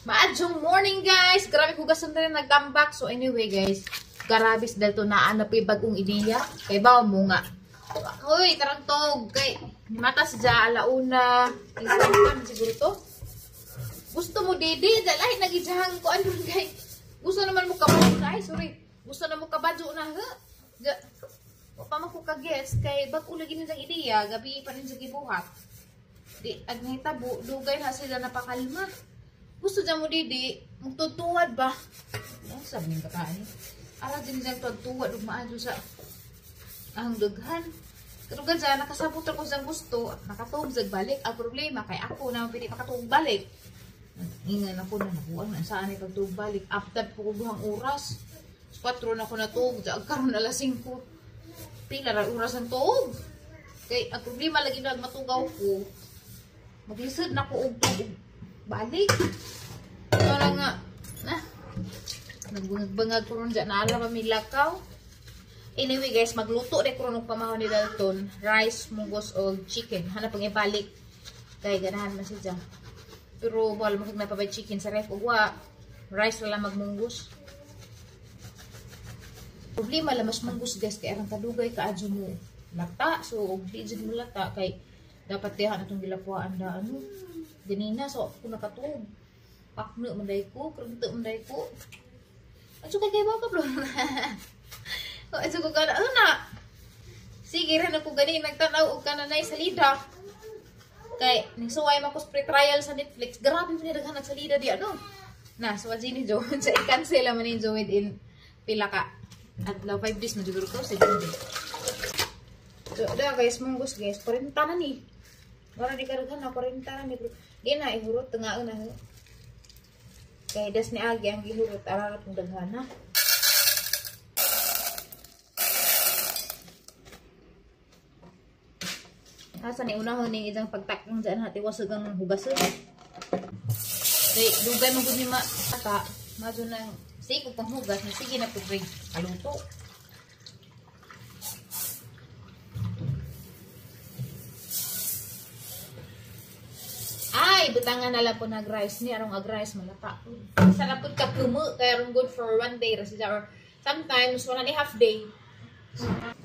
Maadjong morning, guys! Grabe hugasan rin nag-comeback. So anyway, guys, garabis dahil to naan na bagong ideya. Kay bawo mo nga. Uy, tarantog. Kay mata si ja alauna. Isang siguro to. Gusto mo didi, dahil nagijahang ko ano kay. Gusto naman mo kabadyo na. Ay, sorry. Gusto na mo kabadyo na. Ha? Pa man ko ka-gets kay bag-o lagi niyang ideya, gabi pa rin sa gibuhat. Di ag nahitabo, dugay na sila napakalma. Gusto dyan mo didi, magtutuwad ba? Ano sabi ng kataan? Ara dyan dyan tuwad-tuwad, ugmaan dyan sa ang daghan. Karugan dyan, nakasabot ako dyan gusto, nakatuog dyan balik. Ang problema, kay ako na pwede makatuog balik. Ingan ako na, nabuang na saan ay pagtuog balik. After po duhang oras, 4 na ako natuog, dyan karon alas 5. Pila ra oras ang tuog. Kay ang problema lagi na matugaw ko, maglisod na ko og tuog balik. Wala nga. Nah. Nagbangag-bangag ko ron dyan. Naala pa may lakaw. Anyway guys, magluto rin ko ron og pamahaw ni Dalton. Rice, munggos, o chicken. Hanap pang ibalik. Kaya ganahan man siya dyan. Pero wala mo na pa ba chicken sa ref. Ugwa, rice na lang magmunggos. Problema lang mas munggos guys. Kaya ang kadugay kaadyo mo lata. So, og di dyan mo lata. Kay dapat diha na itong gilapuan na ano. Ganina, so ako nakatuog. Pakno man day ko, krunto man day ko. Adyo kay kay baka bro. Adyo ko kana ano na. Sige ra na ko gani nagtan-aw og kananay salida. Kay nagsuway man ko sa pre-trial sa Netflix. Grabe man ni daghan nagsalida di ano. Na, so adyo ni Jo, sa i-cancel man ni Jo within pila ka adlaw 5 days man jud ko 7 days. So, da guys, munggos guys, 40 na ni. Wala di karaghan na 40 na ni. Di na ihurot tungaon na. Kay das ni agi ang gihurot ararat ng daghana. Asa ni unahon ning isang pagtakang dyan hati wasag ang hugason. Kay dugay man gud ni mata, madyo nang sige pang hugas na sige na pud kaluto. Ay, butangan na lang po nag-rice ni arong ag-rice malata. Isa na po kakumu kay arong good for one day or sometimes 1.5 day.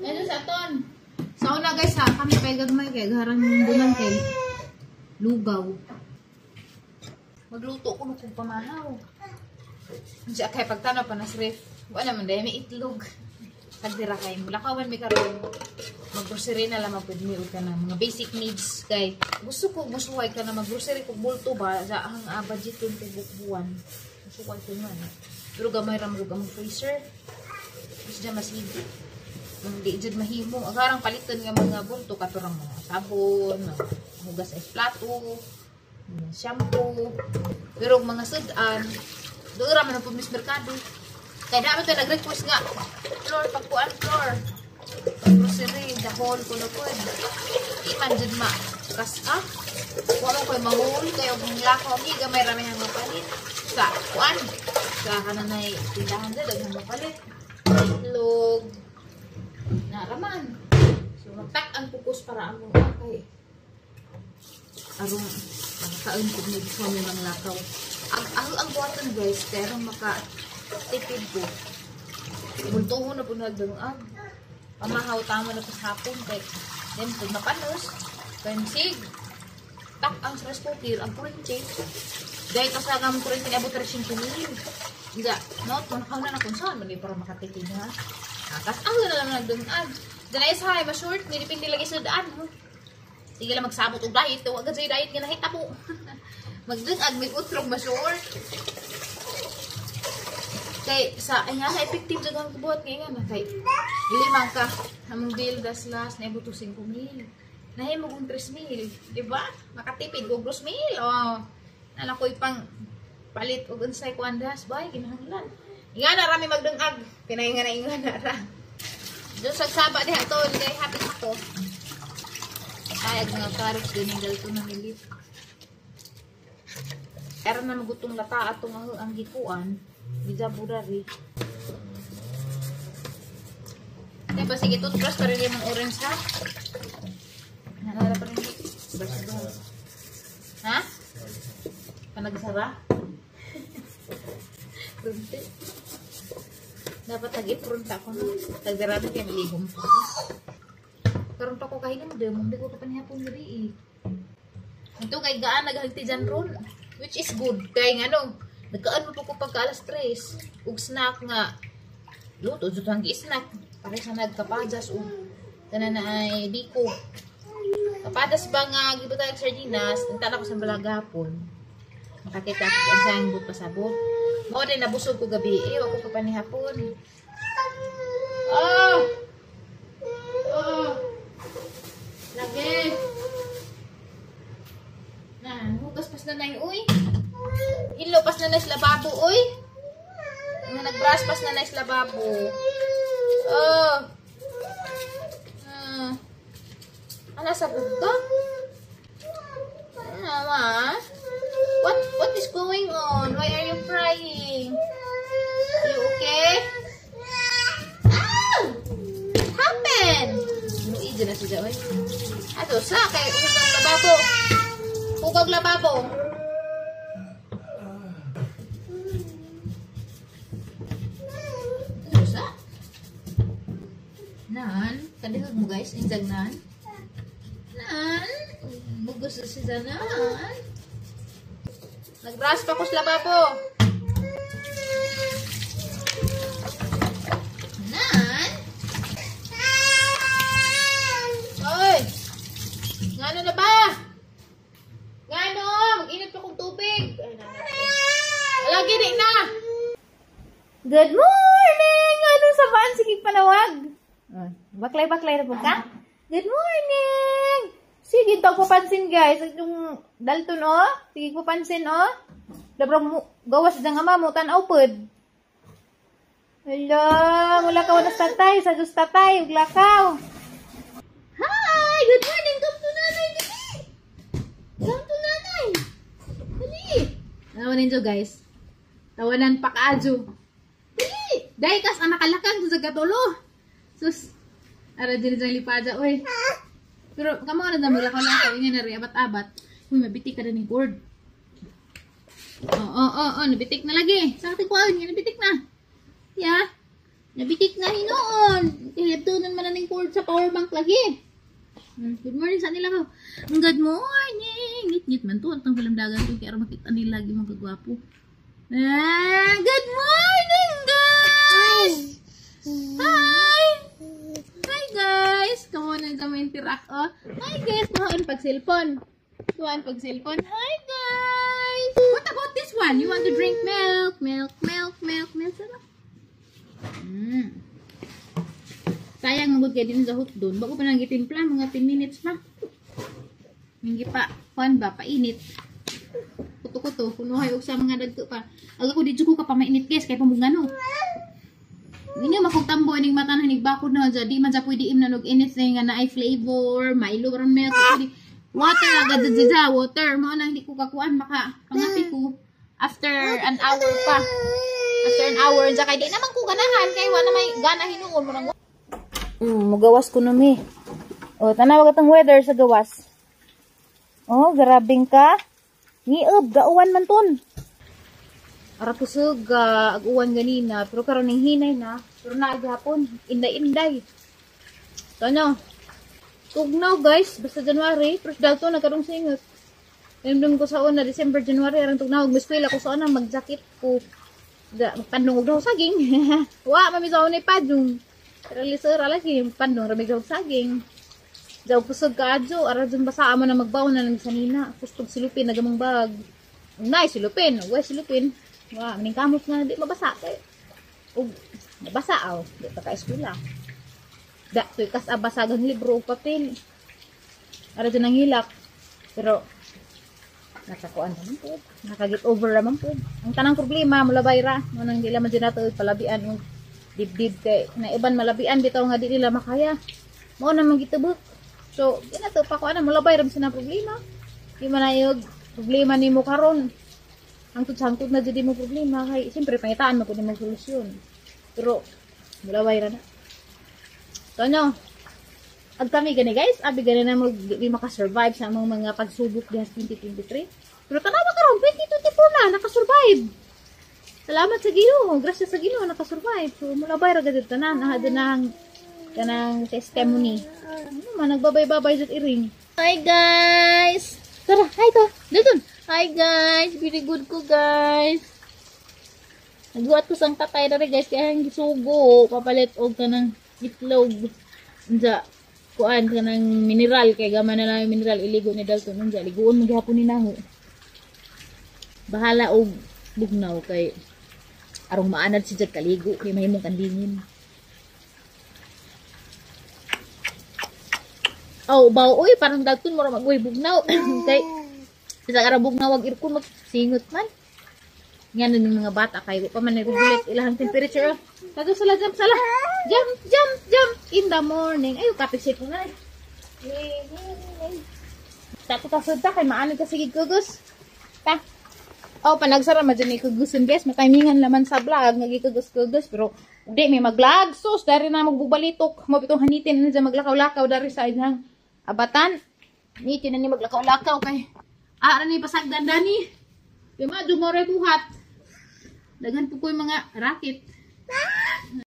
Ano sa ton? Sa una guys ha, kami pay gagmay kay garang bunan kay lugaw. Magluto ko kung pamahaw. Diya kay pagtanaw pa nas ref. Wala man dai may itlog. Tagdira kay mulakawan mi karon. Maggrocery na lang magpud mi og kanang mga basic needs kay gusto ko musuway ka na maggrocery kog bulto ba sa ang budgeton tubok buwan. Musuway ko man. Pero gamay ra mo ang freezer. Mas dyan mas higit. Hindi jud mahimo. Agarang paliton nga mga bulto katurang mga sabon, mga hugas sa plato, mga shampoo. Pero mga sudan, doon ra man ang mis merkado. Kaya dami ito nag-request nga, floor, pagkuan floor. Pag-grocery, the whole ko na po. Di man dyan ma. Kas ah, wala ko'y mahul, kayo kung lakaw mi, gamay rami ang mapalit. Sa kuan, sa kananay tindahan dyan, daghang mapalit. Itlog, naraman. So, magtak ang kukus para ang mga kay. Arong, makakaon ko may gusto mi mang lakaw. Ang buhatan guys, pero maka tipid ko. Bultuhon na po nagdangag. Pamahaw tama na po sa hapon. Kay, then, pag mapanos, kansig, tak ang stress cooker, ang kurente. Dahil kasi ang kurente niabot 3,000. Hindi, no, tunakaw na na kung saan. Mali para makatipid ha. Kas, ang na lang nagdangag. Diyan ay sahay, ma-short, nilipindi lagi sa daan. Sige lang magsabot og diet. Huwag ka dyan diet nga nahita po. Magdangag, may utrog, ma-short. Kay sa ay nga effective jud ang buhat kay nga na kay limang ka among bill das last naibot og 5,000. Nahimo kong 3,000, di ba? Makatipid og 2,000. Oh. Nala koy pang palit og unsay kuan das bay kinahanglan. Inga na rami magdungag. Pinainga na inga na ra. Doon sa saba diha tol kay happy ako. Ay mga carrots ganing dalto na milit. Era na magutong lata atong ang gikuan. Bija budari. Diba, sige, toothbrush pa rin yung orange ha? Nalala pa rin yung brush doon. Ha? Panagsara? Runti. Dapat nag-ipron pa ako, no? Tagdarami kaya maligom pa ako. Karon pa ko kahinom, hindi ko pa panihapon gabi eh. Ito kay gaan naghagti dyan ron. Which is good. Kay nga no, nagkaan mo pa ko pagka alas 3. Ug snack nga. Luto, dito ang snack. Pare sa nagkapajas o tanan na ay biko. Kapadas ba nga gibutang sardinas, nagtana ko sa balagapon. Makakita ko ang sanggot pasabot. Mao din nabusog ko gabi eh, wa ko pa panihapon. Ah! Oh! Lagi! Na, hugas pas na nay, uy. Hilo pas na nay sa lababo, uy. Nga nag-brush pas na nay sa lababo. Oh. Ah. Ana sa ka? Ano, What is going on? Why are you crying? You okay? Ah! What happened? Luid na siya, oy. Ato sa kay hugag lababo. Hugag lababo. Ano sa? Nan, kadihog mo guys, injag nan. Nan, bugos siya nan. Nag-brush pa ko sa lababo. Nan? Oy! Ngano na ba? Ngano? Mag-init pa kong tubig. Alagi di na! Good morning! Ano sa baan? Sige panawag. Baklay-baklay na po ka? Good morning! Sige, tagpapansin guys. Yung Dalton, oh. Sige, papansin, oh. Labrang mo, gawas dyan ama mo, tanaw pod. Hello, mula ka na sa tatay, sa Diyos tatay, uglakaw. Hi! Good morning! Come to nanay, dali! Come to nanay! Dali! Tawanan ninyo, guys. Tawanan pa kaadyo. Dali! Dahil kas ang nakalakang sa gatulo. Sus, ara din dyan lipada, oy. Pero, kamo na mula ko lang kawin na rin, abat-abat. Uy, mabitik ka na ni cord. Oh, nabitik na lagi. Sa ating kuwan, nabitik na. Yeah. Nabitik na hinoon. Hilabtunan man na ng cord sa power bank lagi. Good morning sa nila ko. Good morning. Ngit-ngit man to. Ang palamdagan ko. Kaya makita nila lagi mga kagwapo. Ah, good morning, guys! Hi! Hi, guys! Kamo na kami interact, oh. Hi, guys! Kuhaan pag cellphone. Kuhaan pag cellphone. Hi, guys! What about this one? You want to drink milk? Milk, milk, milk, milk. Sarap. Sayang magod kayo din sa hook doon. Bago pa nang gitimpla, mga 10 minutes pa. Hindi pa, kuhan ba, painit. Kuto-kuto, kunuhay og sa mga dagko pa. Aga ko di ko ka pa mainit, guys, kay pamugano. Hindi makog tambo ining mata na hinig bakod na dyan. Di man dyan pwede im na nog anything nga naay flavor, Milo ron milk, pwede. Water agad dyan, water. Mao na hindi ko kakuan, maka pangapi ko after an hour pa. After an hour dyan, kay di naman ko ganahan, kay wala may gana hinuon mo nang. Mugawas ko numi. O, tanaw atong weather sa gawas. Oh, grabing ka. Ngiob, gauwan man ton. Ara kusog, ag-uwan ganina, pero karon ning hinay na, pero naagapon, inday-inday. So ano, tugnaw guys, basta January, pero dalto nagkarong singot. Endom ko sa una, December, January, arang tugnaw, mag-eskwela ko sa una, mag-jacket ko. Magpandong og daw saging. Wa, mami sa una ipadong. Pero lisura lagi, pandong ramig daw saging. Daw kusog kaadyo, ara dyan basa ama na magbaon na lang sa nina. Kustog silupin, nagamang bag. Nay, silupin, way silupin. Wa, maning kamot nga di mabasa kay. Ug nabasa aw, di pa ka eskwela. Da tuy kas abasagang libro ug papel. Ara dyan ang hilak. Pero nakakuan naman po. Nakaget over raman po. Ang tanang problema mulabay ra, mo nang dila man dyan nato palabian og dibdib kay na iban malabian bitaw nga di nila makaya. Mao na man gitubok. So, di na to pa kuan mulabay ra man sa problema. Di man ayog problema nimo karon. Hangtod-hangtod na jud mo problema kay siyempre pangitaan mo pud nimo solusyon. Pero mulaway ra na. So ano, ag kami gani guys, abi gani na mo di makasurvive sa among mga pagsubok diha sa 2023. Pero tanawa karon 2024 na nakasurvive. Salamat sa Ginoo, grasya sa Ginoo nakasurvive. So mulabay ra gud tanan, aha nang kanang testimony. Ano man nagbabay-babay sa iring. Hi guys. Tara, hi to. Dalton. Hi guys, very good ko guys. Nagbuhat ko sang tatay diri guys kaya ang gisugo papalit og kanang itlog. Unsa kuan kanang mineral kay gama na lang yung mineral iligo ni Dalton, unsa liguon mo gihapon ni naho. Bahala og bugnaw kay arong maanad si Jag kaligo kay mahimong kandingin. Oh, baw oy, parang Dalton mo ra maguy bugnaw kay bisag ara bugnaw wag aircon magsingot man. Nga ng mga bata kay wa pa man regulate ilahang temperature. Kago sala, jump sala. Jump, jump, jump in the morning. Ayo kapit sa na. Tako ta sud ta kay maano ka sige kugos. Ta. Oh, panagsara man dyan ni kuguson guys. Matimingan laman sa vlog nga gikugos-kugos pero di may maglag sus dari na magbubalitok mo bitong hanitin na dyan maglakaw-lakaw dari sa ilang abatan. Nitin na ni maglakaw-lakaw kay ara ni pasagdan dani. Kay ma dumore buhat. Daghan po ko yung mga racket.